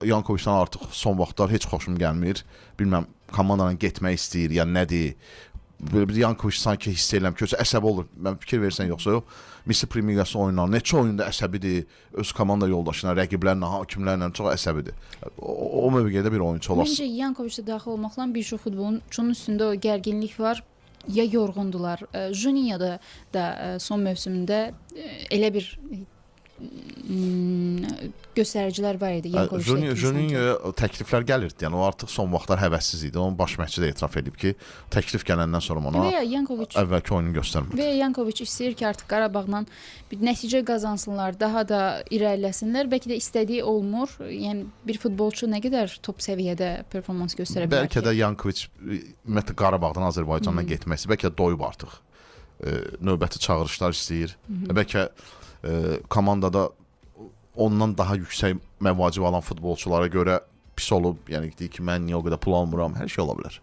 Yankoviçdən artıq son vaxtlar heç xoşum gəlmir. Bilməm komandanın getmək istəyir ya nədir. Belə bir Yankoviç sanki hiss edirəm ki, özü əsəbi olur. Mən fikir versən yoxsa yox. Misli Premyer Liqası oyunları neçə oyunda əsəbidir. Öz komanda yoldaşına, rəqiblərlə, hakimlərlə çox əsəbidir. O mövqedə bir oyunçu olasın. Məncə Yankoviç də daxil olmaqla bir çox futbolçunun üstündə o gərginlik var. Ya yorğundular. Juninho da son mövsümündə elə bir göstəricilər var idi Yankoviçdə. Juninhoya təkliflər gəlirdi. Yəni o artıq son vaxtlar həvəssiz idi. Onun baş məşqçi də etiraf edib ki, təklif gələndən sonra ona Və ya Yankoviç əvvəlki oyunu göstərmədi. Və ya Yankoviç istəyir ki, artıq Qarabağla bir nəticə qazansınlar, daha da irəliləsinlər. Bəlkə də istədiyi olmur. Yəni bir futbolçu nə qədər top səviyyədə performans göstərə bilər Bəlkə ki? də Yankoviç ümumiyyətlə Qarabağdan Azərbaycandan getmək istəyir. Bəlkə də doyub artıq. Növbəti çağırışlar istəyir. Bəlkə komandada ondan daha yüksək məvacib alan futbolçulara görə pis olub. Yəni deyir ki, mən niyə o qədər pul almıram? Hər şey ola bilər.